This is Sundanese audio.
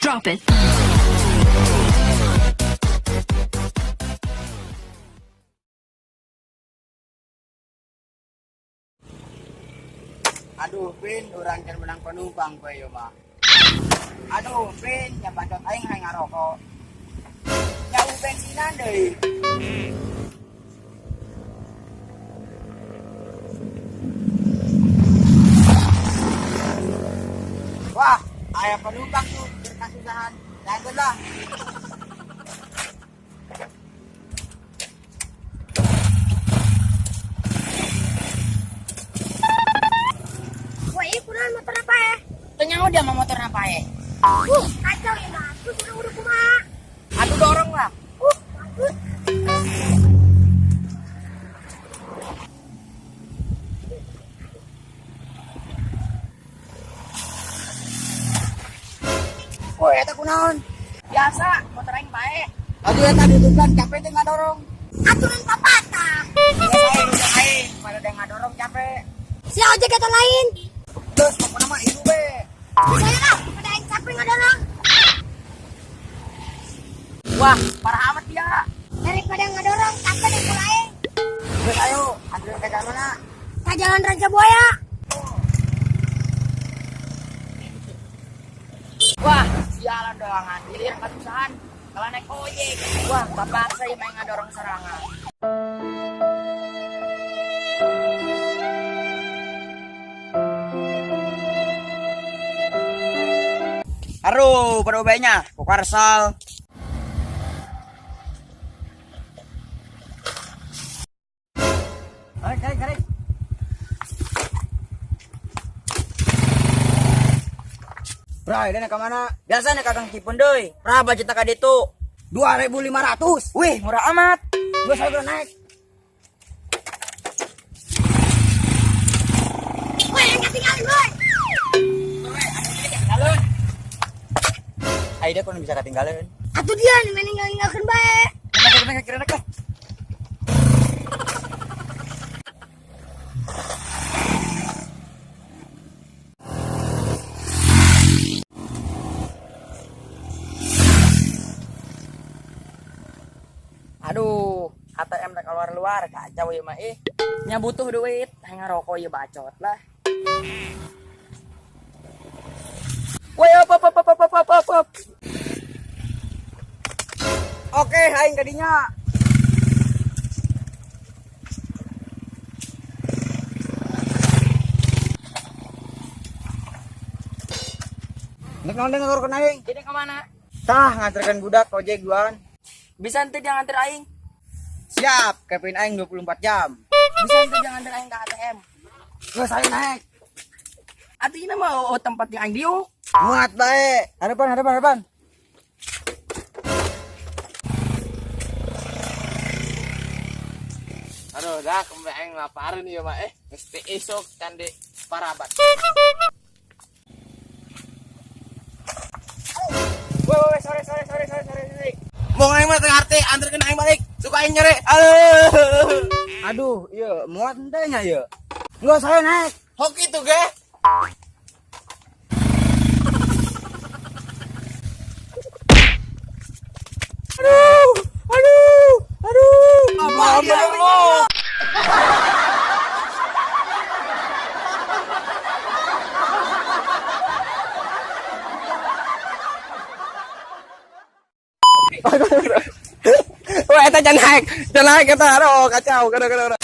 Drop it. Aduh, Pin, urang can menang penumpang kowe yo mah. Aduh, Pin, nya bacot aing hayang ngarokok. Nya bensinan deui. Wah, aya penumpang tuh berkasusahan. Lanjut lah. Wah, ini kunaon motor apa ya? Tanya dia mau motor apa ya? Kacau ya mah. Terus udah kumaha? Aduh, dorong lah. Bagus. Woi, eta kunaon? Biasa, motor aing paeh. Aduh, eta dudukan capek teh ngadorong. Aturan papatah. Ya saya udah aing, pada dia ngadorong capek. Si ojek atau lain? Terus pokoknya mah ibu be. Saya lah, pada aing capek ngadorong. Wah, parah amat dia. Daripada ngadorong, capek deh kula aing. Terus ayo, anterin ke jalan mana? Ka jalan Raja Buaya. Wah, sialan doangan. Giliran kasusahan. Kalau naik ojek. Wah, bapak saya main ngadorong serangan. Aduh, pada obenya, kok karsal. Tarik, tarik, tarik. Bray, dan ke mana? Biasa nih kakang Cipeundeuy. Berapa cita ka ditu? 2.500. Wih, murah amat. Gua saya udah naik. Woi, yang ketinggalan, woi. Aida kok bisa ketinggalan. Atuh dia nih main ninggal-ninggalkeun bae. Naik, naik, naik, naik, naik. Aduh, ATM tak keluar-luar, kacau ya mah eh. Nya butuh duit, hayang ngarokok ya bacot lah. Woi, op op op op op op op op. Oke, aing kadinya. Nek naon deui ngatur aing? Jadi kemana? Tah nganterkeun budak ojek duaan. Bisa ente dia nganter aing? Siap, Kevin aing 24 jam. Bisa ente dia nganter aing ke ATM? Geus aing naik. Artinya mah oh, tempat yang aing diuk. Muat bae. Hadapan, hadapan, hadapan. Aduh, dah kembali aing laparin ya mak eh. Mesti esok candi parabat. Woi, woi, sorry, sorry, sorry, sorry, sorry, sorry. Mau aing mah teu ngarti, anterkeun aing balik. Suka aing nyere. Aduh. Aduh, iya, muat henteu nya ieu. Enggak saya naik. Hoki tuh ge. Aduh, aduh, aduh. Apa bener lu? Wah, eta jangan naik, jangan naik eta. Aduh, kacau, kacau, kacau.